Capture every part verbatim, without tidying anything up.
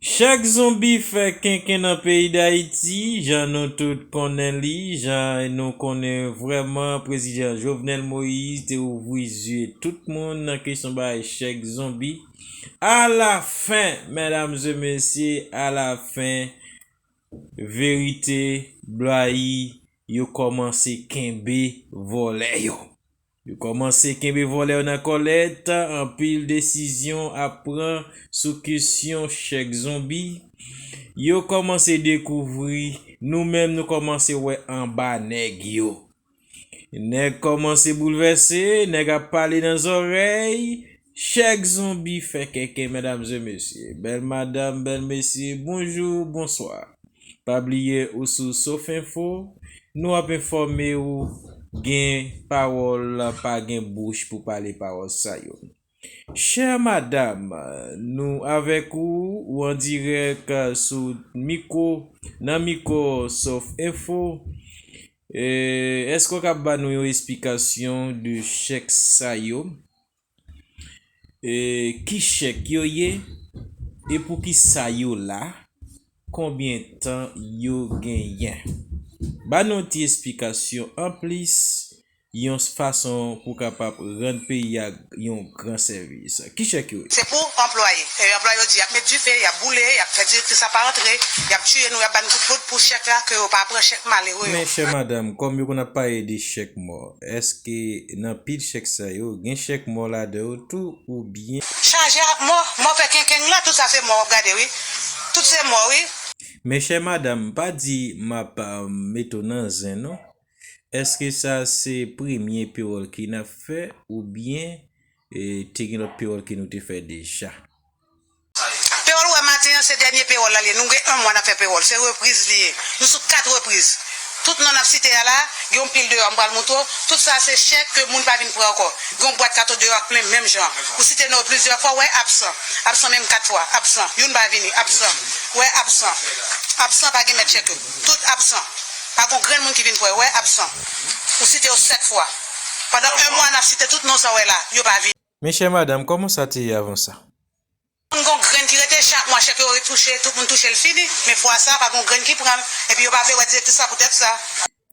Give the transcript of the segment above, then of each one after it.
Chèk zonbi fè kenken nan peyi Dayiti, jan nou tout konnen li, jan nou konnen vrèman prezidan Jovenel Moïse te ouvri zye tout moun nan kesyon bay chèk zonbi. Alafen, medam e mesye, alafen, verite blayi, yo kòmanse kenbe vòlè yo. Yo kòmanse kenbe vòlè yo nan kòlèt, anpil desizyon ap pran sou kesyon chèk zonbi. Yo kòmanse dekouvri, nou menm nou kòmanse wè anba nèg yo. Nèg kòmanse boulvèse, nèg ap pale nan zòrèy. Chèk zonbi fè kenken, medam e mesye. Bèl madanm, bèl mesye, bonjou, bonswa. Pa bliye ou sou Sof Enfo, nou ap enfòme ou, gen pawòl, pa gen bouch pou pale pawòl sa yo. Chè madanm, nou avèk ou, ou an dirèk sou mikwo, nan mikwo Sof Enfo. E, èske w kab ba nou yon esplikasyon de chèk sa yo? E, ki chèk yo ye? E pou ki sa yo la? Konbyen tan yo genyen? Ba nou yon ti esplikasyon anplis, yon fason pou kapab rann peyi a yon gran sèvis. Ki chèk yo ye? Se pou anplwaye. E anplwaye yo di y ap met dife, y ap boule, y ap fè direktris la pa rantre, y ap tiye nou, y ap ba nou kout poud pou chèk la, ke yo pa pran chèk malere yo. Men chè madanm, kòm yo konn ap pale de chèk mò, èske nan pil chèk sa yo, gen chèk mò ladan yo tou oubyen? Chaje ak mò, mò fè kenkenn la, tout sa se mò w ap gade, wi. Tout se mò, wi. Men chè madanm, pa di m ap, ah, mete w nan zen, non. Èske sa se premye pewòl ke n ap fè oubyen, e, te gen lòt pewòl ke nou te fè deja? Pewòl ou wè maten an, se dènye pewòl la li ye. Nou gen yon mwa n ap fè pewòl. Se repriz li ye. Nou sou kat repriz. Tout non n ap site a la, gen yon pil deyò, m pral montre w. Tout sa se chèk ke moun pa vin pran ankò. Gen yon bwat kato deyò ak plen menm jan. Ou site non yo plizyè fwa, w wè absan. Absan menm kat fwa. Absan. Youn pa vini. Absan. W wè absan. Absan pa gen mèt chèk yo. Tout absan. Pa gon grenn moun ki vin pran yo. W wè absan. Ou site yo sèt fwa. Pandan yon mwa n ap site tout non sa w wè la. Yo pa vini. Men chè madanm, kòman sa te ye avan sa? Gon grenn ki rete, chak mwa chèk yo retouche, tout moun touche l fini, men fwa sa a pa gon grenn ki pran l, epi yo pa vle wè direktris la poutèt sa.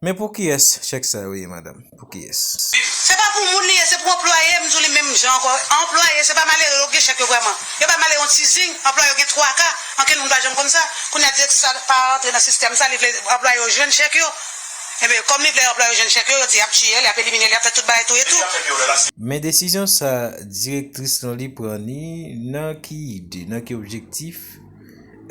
Men pou kiyès chèk sa yo ye, madanm? Pou kiyès? Se pa pou moun li ye, se pou anplwaye, m di w li menm jan ankò. Anplwaye, se pa malere yo gen chèk yo vrèman. Yo pa malere yon ti zing, anplwaye yo gen twa ka, ankenn moun pa janm konn sa. Kounye a direktris la pa rantre nan sistèm sa, li vle anplwaye yo jwenn chèk yo. Ebyen, kòm li vle anplwaye yo jwenn chèk yo, yo di y ap tiye l, y ap elimine l, y ap fè tout bagay tou e tou. Men desizyon sa a, direktris lan li pran ni nan ki ide, nan ki objektif?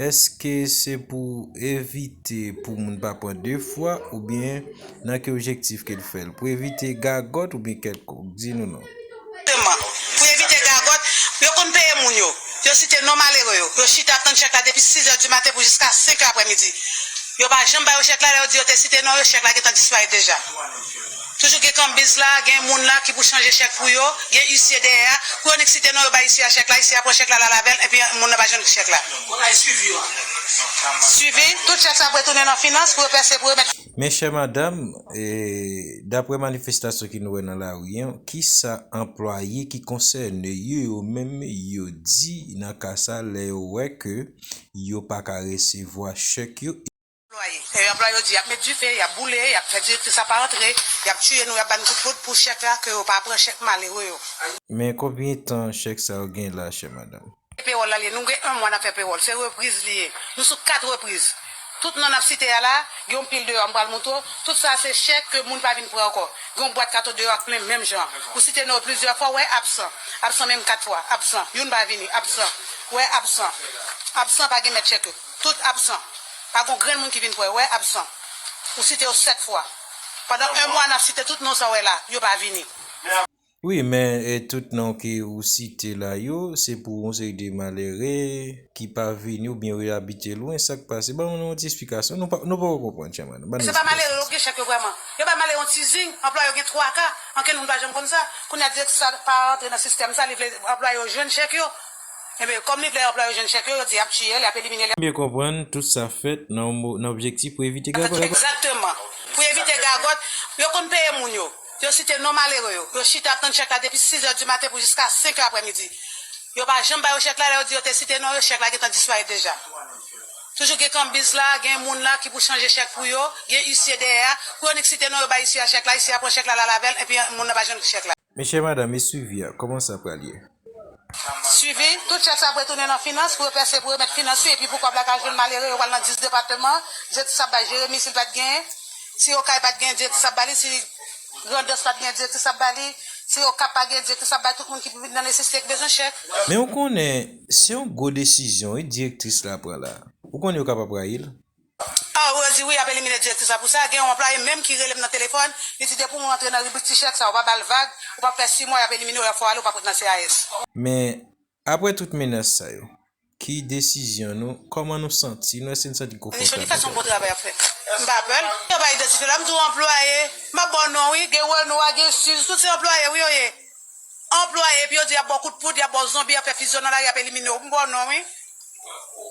Èske se pou evite pou moun pa pran de fwa oubyen nan ki objektif ke l fè l? Pou evite gagòt oubyen kèlkonk? Di nou non. Egzakteman. Pou evite gagòt, yo konn peye moun yo. Yo site non malere yo. Yo chita ap tann chèk la depi sis è di maten pou jiska senk è aprèmidi. Yo pa janm ba yo chèk la, lè yo di yo te site non yo, chèk la gentan disparèt deja. Toujou gen kanbiz la, gen moun la ki pou chanje chèk pou yo, gen isye dèyè a. Pou yo nik site non yo bay isye a chèk la, isye a pran chèk la, l al avè l, epi moun nan pa jwenn chèk la. Swivi, tout chèk sa ap retounen nan finans pou yo pèse, pou yo mèt. Men chè madanm, e, daprè manifestasyon ke nou wè nan lari an, kisa anplwaye ki konsène yo, yo menm yo di nan ka sa lè yo wè ke yo pa ka resevwa chèk yo? Anplwaye. E anplwaye yo di y ap met dife, y ap boule, y ap fè direktris la pa rantre, y ap tiye nou, y ap ba nou kout poud pou chèk la, ke yo pa pran chèk malere yo. Men konbyen tan chèk sa yo gen la, chè madanm? Pewòl la li ye, nou gen yon mwa n ap fè pewòl. Se repriz li ye. Nou sou kat repriz. Tout non n ap site a la, gen yon pil deyò, m pral montre w. Tout sa se chèk ke moun pa vin pran ankò. Gen yon bwat kato deyò ak plen menm jan. Ou site non yo plizyè fwa, w wè absan. Absan menm kat fwa. Absan. Youn pa vini. Absan. W wè absan. Absan pa gen mèt chèk yo. Tout absan. Pa gon grenn moun ki vin pran yo. W wè absan. Ou site yo sèt fwa. Pandan yon mwa n ap site tout non sa w wè la. Yo pa vini. Wi, men, e, tout non ke ou site la yo, se pou yon seri de malere ki pa vini oubyen yo abite lwen, sa k pase? Ban nou yon ti esplikasyon. Nou pa, nou poko konprann, chè madanm. Ban nou yon esplikasyon. Se pa malere yo gen chèk yo vrèman. Yo pa malere yon ti zing, anplwaye yo gen twa ka, ankenn moun pa janm konn sa. Kounye a direktris la pa rantre nan sistèm sa, li vle anplwaye yo jwenn chèk yo. Ebyen, kòm li vle anplwaye yo jwenn chèk yo, yo di y ap tiye l, y ap elimine l. Byen konprann, tout sa fèt nan yon mo-, nan objektif pou evite gagòt. Egzakteman. Pou evite gagòt, yo konn peye moun yo. Yo site non malere yo. Yo chita ap tann chèk la depi sis è di maten pou jiska senk è aprèmidi. Yo pa janm ba yo chèk la, lè yo di yo te site non yo, chèk la gentan disparèt deja. Toujou gen kanbiz la, gen moun la ki pou chanje chèk pou yo, gen isye dèyè a, pou yo nik site non yo bay isye a chèk la, isye a pran chèk la, l al avè l, epi moun nan pa jwenn chèk la. Men chè madanm, e swivi a, kòman sa pral ye? Swivi, tout chèk sa ap retounen nan finans pou yo pèse, pou yo mèt finans yo, epi pou kòb la ka jwenn malere, yo pral nan dis depatman, direktris ap bay Jeremi si l pa t genyen, si Okay pa t genyen, direktris ap ba li, si Grandans pa t genyen, direktris ap ba li, si Okap pa genyen, direktris ap bay tout moun ki nan nesesite, ki bezwen chèk. Men ou konnen, se yon gwo desizyon, wi, direktris la pran la. Ou konnen yo kapab rayi l. Ah, ou di wi, y ap elimine direktris la pou sa. Gen yon anplwaye menm ki rele m nan telefòn, li di depi w antre nan ribrik ti chèk sa, ou pa ba l vag, ou pa fè sis mwa, y ap elimine w, y ap fè w ale, ou p ap ret nan C A S. Men, apre tout menas sa yo, ki desizyon nou, kòman nou santi nou, èske n santi n konfòtab? Li fè yon bon travay ap fè. M pa pè l. Yo pa idantifye l, m di w anplwaye, m ap ba w non wi, gen Renoir, gen Suze, tout se anplwaye wi yo ye. Anplwaye, epi yo di y ap ba w kout poud, y ap ba w zonbi, y ap fè fizyon nan lari, y ap elimine w. M ba w non wi.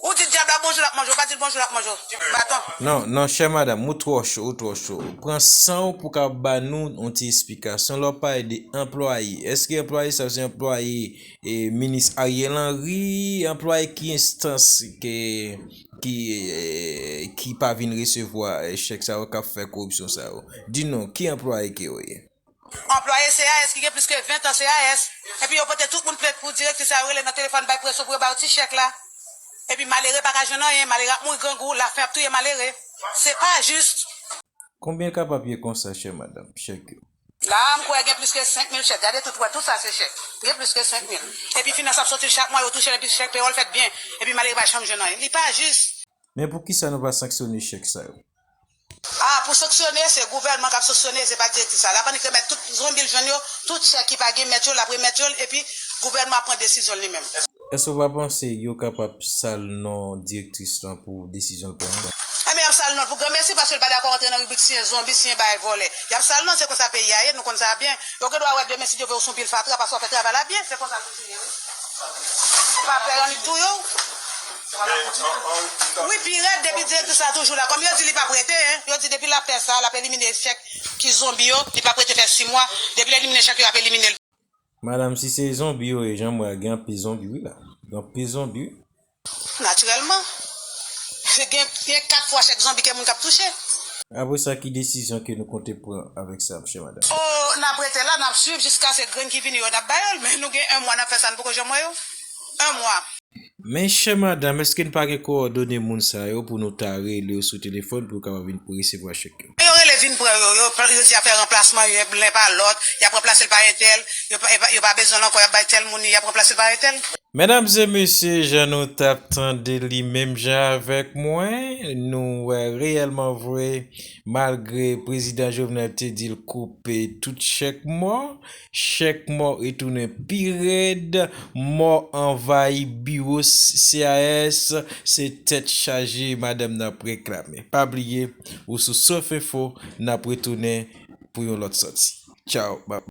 Ou di dyab la bonjou, l ap manje w. Ou pa di l bonjou, l ap manje w. Baton. Non, non, chè madanm, ou twò cho, ou twò cho. Pran san w pou w ka ba nou yon ti esplikasyon. Lè w pale de anplwaye, èske anplwaye sa yo se anplwaye, e, minis Ariel Henry? Anplwaye ki enstans ke, ki, e, ki pa vin resevwa, e, chèk sa yo, k ap fè koripsyon sa yo? Di nou, ki anplwaye ke yo ye? Anplwaye C A S ki gen plis ke ven tan C A S. Epi yo pote tout moun plent pou direktris sa yo rele nan telefòn bay presyon pou yo ba yo ti chèk la. Epi malere pa ka jwenn anyen, malere ap mouri grangou, lafen ap touye malere. Se pa jis. Konbyen kapab ye konsa, chè madanm, chèk yo? La, m kwè gen plis ke senk mil chèk. Gade tout, wè, tout sa se chèk. Gen plis ke senk mil. Epi finans ap soti l chak mwa, yo touche l, epi chèk peyòl fèt byen. Epi malere pa janm jwenn anyen. Li pa jis. Men poukisa nou pa sanksyone chèk sa yo? Ah, pou sanksyone, se gouvènman k ap sanksyone, se pa direktris la. L ap annik remèt tout zonbi l jwenn yo, tout chèk ki pa gen mèt yo, l ap remèt yo l, epi gouvènman ap pran desizyon l li menm. Èske w pa panse yo kapab sal non direktris lan pou desizyon l pran an? Enben, y ap sal non l pou granmesi, paske l pa dakò rantre nan ribrik siyen zonbi, siyen bagay vòlè. Y ap sal non, se konsa peyi a ye, nou konn sa byen. Yo gen dwa wè demen, si Dye vle, w sou yon pil fatra, paske w fè travay la byen, se konsa l toujou ye, wi. Pa pè annik touye w. Wi, pi rèd, depi direktris la toujou la. Kòm yo di li p ap rete, en. Yo di depi l ap fè sa, l ap elimine chèk ki zonbi yo, li p ap rete fè sis mwa. Depi l elimine chèk yo, y ap elimine l. Madanm, si se zonbi yo ye, jan m wè a, gen anpil zonbi, wi, la. Gen anpil zonbi, wi. Natirèlman. Gen, gen kat fwa chèk zonbi ke moun k ap touche. Apre sa, ki desizyon ke nou konte pran avèk sa, chè madanm? O, n ap rete la, n ap swiv jiskaske grenn ki vini yo, n ap ba yo l. Men nou gen yon mwa n ap fè sa, n poko janm wè yo. Yon mwa. Men chè madanm, èske n pa gen kowòdone moun sa yo pou nou ta rele yo sou telefòn pou yo kapab vin resevwa chèk yo? Yo rele vin pran yo, yo, yo di y ap fè ranplasman youn len pa lòt, y ap ranplase l pa entèl, yo pa, yo pa, yo pa bezwen l ankò, y ap bay tèl moun li, y ap ranplase l pa entèl. Medam e mesye, jan nou t ap tande li menm jan avèk mwen, nou wè reyèlman vre, malgre prezidan Jovenel te di l koupe tout chèk mò, chèk mò retounen pi rèd, mò anvayi biwo C A S, se tèt chaje madanm nan ap reklame. Pa bliye, ou sou Sof Enfo, n ap retounen pou yon lòt sòti. Tchaw, bye.